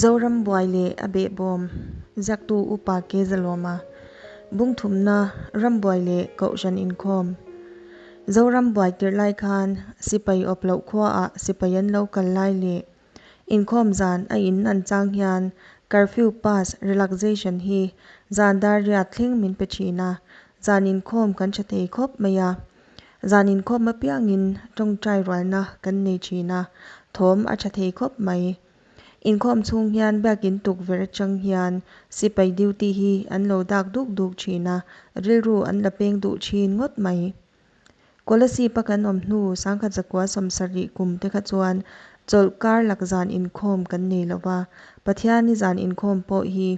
Zoram buai leh a behbawm, Ziaktu Upa Kezalawma, Bungthumna, Rambuai leh Kohhran Inkhawm. Zoram buai tirh lai khan sipai awp loh khuaah sipai an lo kal lai leh inkhawm zan a inhnan chang hian curfew pass relaxation hi zan dar riat thleng min pe thin a, zan inkhawm kan tha thei khawp mai a. Zan inkhawm apiangin tawngtai rualna kan nei thin a, thawm a tha thei khawp mai. Inkhawm chhung hian biakin tukverh atang hian sipai duty hi an lo dak duk duk thin a, rilru an la peng duh thin ngawt mai. Kolasib a kan awm hnu sangkhat zakua 70 kum te kha chuan chawlh kar lak zan inkhawm kan nei lo va, Pathianni zan inkhawm pawh hi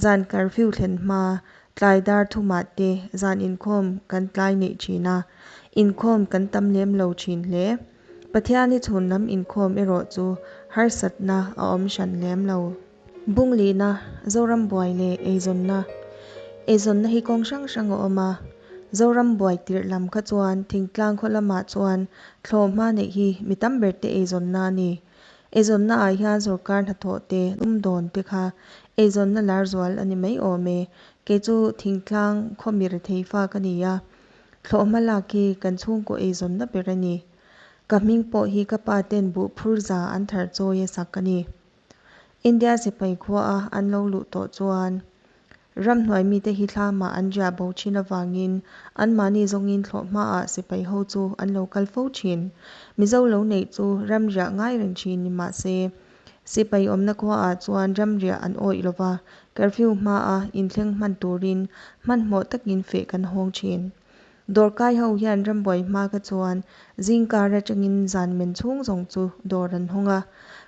zan curfew thlen hma tlai dar thumah te zan inkhawm kan tlai neih thin a, inkhawm kan tam lem lo thin hle. Pathianni chhun lam inkhawm erawh chu harsatna a awm hran lem lo. Bunglihna, Zoram buai leh eizawnna. Eizawnna hi kawng hrang hrang a awm a, Zoram buai tirh lam kha chuan thingtlang khaw lamah chuan thlawhhma neih hi mi tam ber te eizawnna a ni. Eizawnna ah hian sawrkar hnathawh te, sumdawn te kha eizawnna lar zual a ni mai awm e. Kei chu thingtlang khaw mi rethei fa ka ni a, thlawhhma lak hi kan chhungkaw eizawnna ber a ni. Ka hming pawh hi ka pa ten buh phur za an thar chawi a sak a ni. India sipai khua a an lo luh tawh chuan ramhnuai mite hi thlamah an riah bo thin avangin anmahni zawngin thlawh hmaah sipai ho chu an lo kal fo thin. Mizo lo neih chu ramriah ngai reng thin ni mah se sipai awmna khuaah chuan ramriah an awih lo va, curfew hmaa inthleng hman turin hmanhmawh takin feh kan hawng thin. Dawrkai ho hian rambuai hma kha chuan zingkar atangin zan men chhung zawng chu dawr an hawng a.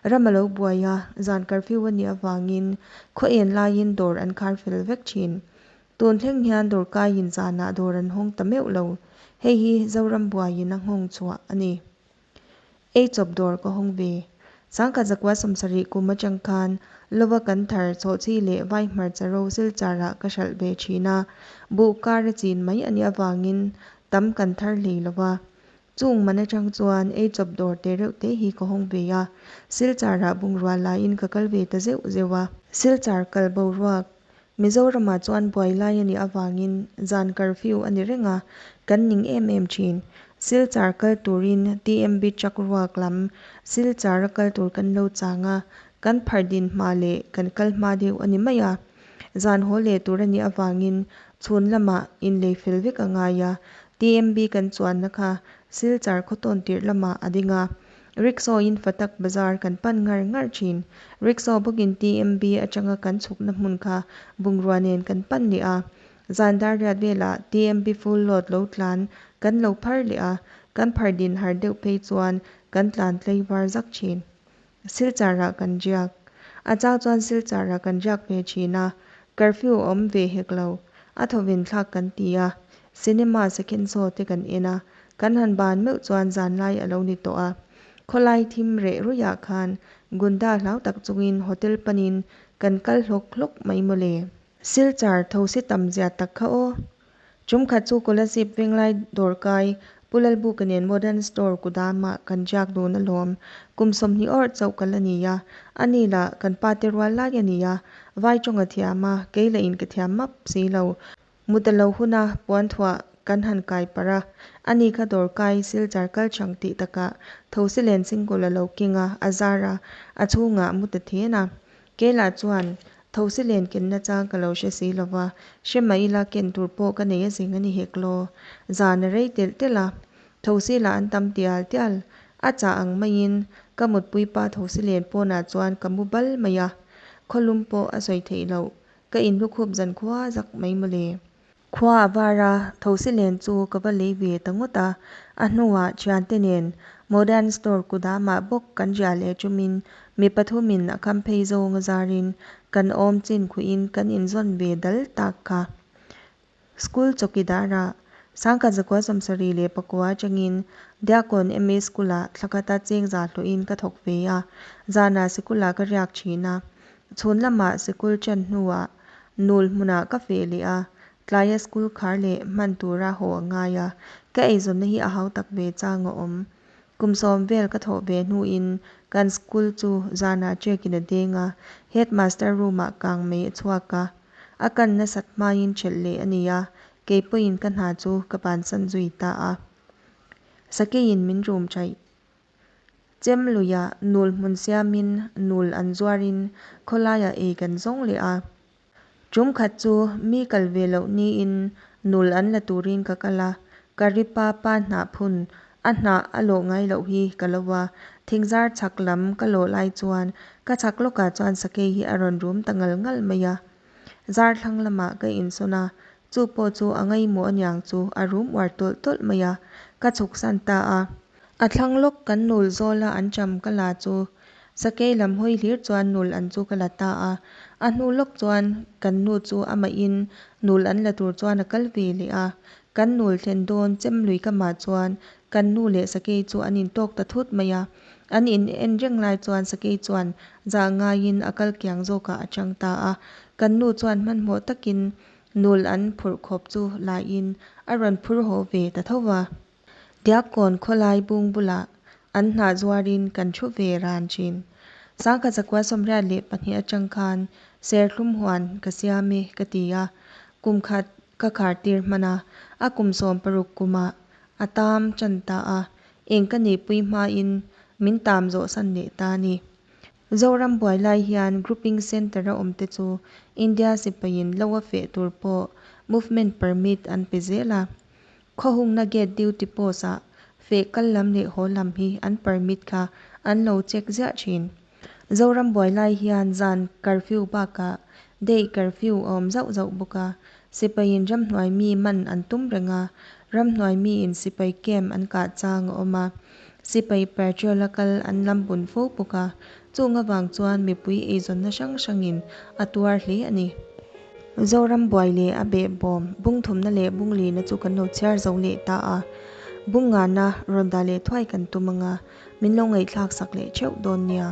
Ram a lo buai a, zan curfew a nih avangin khaw en laiin dawr an khar fel vek thin. Tun thleng hian dawrkaiin zanah dawr an hawng ta meuh lo. Hei hi Zoram buaiin a nghawng chhuah a ni. Ei chawp dawr ka hawng ve. Sangkhat zakua 70 kum atang khan lova kan thar chhawhchhi leh vai hmarcha ro Silchar-ah ka hralh ve thin a, buh kar a chin mai a nih avangin tam kan thar hlei lo va. Chung man atang chuan ei chawp dawr te reuh te hi ka hawng ve a, Silchar-ah bungrua laiin ka kal ve ta zeuh zeuh a. Silchar kal boruak Mizoramah chuan buai lai a nih avangin zan curfew a ni reng a, kan ning em em thin. Silchar kal turin TMB truck ruak lam Silchar a kal tur kan lo chang a, kan phar din hma leh kan kal hma deuh a ni mai a. Zan haw leh tur a nih avangin chhun lamah inlei fel vek a ngai a, TMB kan chuanna kha Silchar khawtawn tirh lamah a ding a, Rickshaw in Fatak Bazar kan pan ngar ngar thin. Rickshaw bawkin TMB atanga kan chhukna hmun kha bungrua nen kan pan leh a. Zan dar riat velah TMB full load lo tlan kan lo phar leh a, kan phar din har deuh phei chuan kan tlan tlei var zak thin. Silchar-ah kan riak. A chang chuan Silchar-ah kan riak ve thin a, curfew a awm ve hek lo. A thawven thlak kan ti a, cinema second show te kan en a, Kan han ban meuh chuan zanlai a lo ni tawh a, khawlai thim reh ruihah khan Gunda hlau tak chungin hotel panin kan kal hlawk hlawk mai mawle. Silchar thosi tam zia tak kha aw. Tum khat chu Kolasib Venglai dawrkai Pu Lalbuka nen Modern Store kudamah kan riak dun alawm. Kum 20 awrh chauh kal a ni a, ani lah kan pa te rual lai a ni a, vai tawng a thiam a, kei lah in ka thiam map si lo. Mut a lo hun a, puan thuah kan han kai parh a, ani kha dawrkai Silchar kal chang tih takah thosi len single a lo keng a, a zar a, a chhungah mut a then a. Keilah chuan thosi len kenna chang ka lo hre si lova, hre mah ila ken tur pawh ka nei a zing a ni hek law. Zan a rei telh telh a, thosi lah an tam tial tial. A chah ang maiin ka mutpui pa thosi len pawnah chuan ka mu bal mai a, khawlum pawh a sawi theih loh. Ka inlukhup zan khua zak mai mawle. Khua a var a, thosi len chu ka va lei ve ta ngawt a. A hnuah thiante nen Modern Store kudamah bawk kan riah leh tumin mi pathumin a kham phei zawng a zarin kan awm chin khuihin kan inzawn ve dal tak kha. School chawkidar-ah sangkhat 1979 atangin Diakon MA School-ah thla khata cheng za hlawhin ka thawk ve a, zanah sikulah ka riak thin a. Chhun lamah sikul ṭan hnuah nul hmunah ka feh leh a, tlaia school khar leh hman tura haw a ngai a, ka eizawnna hi a hau tak ve chang a awm. Kum 10 vel ka thawh ve hnuin Kan school chu zanah ṭekin a deng a, Headmaster room-ah kangmei a chhuak a, a kan nasat hmain ṭhelh leh a ni a, kei pawhin ka hna chu ka bansan zui ta a. Sakeiin min rum ṭhaih. Chem luiah nul hmun siamin nul an zuarin khawlaiah ei kan zawng leh a. Ṭum khat chu mi kal ve loh niin nul an la turin ka kal a, Karipa pa hnah phun, a hnah a lawh ngai loh hi ka lo a, thingzar chhak lam ka lawh lai chuan ka chhak lawkah chuan sakei hi a rawn rum ta ngal ngal mai a. Zar thlang lamah ka insawn a, chu pawh chu a ngaimawh aniang chu a rum uar tawlh tawlh mai a, ka chhuksan ta a. A thlang lawk kan nul zawla an cham ka la chu sakei lam hawi hlir chuan nul an chu ka la ta a. A hnu lawk chuan kan nu chu amahin nul an la tur chuan a kal ve leh a. Kan nul thlen dawn chem lui kamah chuan kan nu leh sakei chu an intawk ta thut mai a. An in en reng lai chuan sakei chuan zah ngaiin a kal kiang zawkah a chang ta a. Kan nu chuan hmanhmawh takin nul an phurh khawp chu la in a rawn phur haw ve ta tho va. Diakkawn khawlai bung bulah an hnah zuarin kan thu ve ran thin. Sangkhat zakua 82 atang khan serthlum huan ka siam e ka ti a, kum khat ka khar tir hman a, a kum 16 kumah a tam tan ta a, eng ka neihpui hmain min tam zawhsan leh ta a ni. Zoram buai lai hian Grouping Centre-a awmte chu India sipaiin lo a feh tur pawh Movement Permit an pe zel a. Khawhungna Gate Duty Post-ah feh kal lam leh haw lam hi an permit kha an lo check ziah thin. Zoram buai lai hian zan curfew bakah day curfew a awm zauh zauh bawk a. Sipaiin ramhnuai mi man an tum reng a, ramhnuai miin sipai camp an kah chang a awm a. Sipai patrol a kal an lam bun fo bawk a, chung avang chuan mipui eizawnna hrang hrangin a tuar hle a ni. Zoram buai leh a behbawm bung thumna leh bung lina chu kan lo chhiar zo leh ta a, bung ngana rawn dah leh thuai kan tum anga min lo ngaihthlak sak leh theuh dawn nia.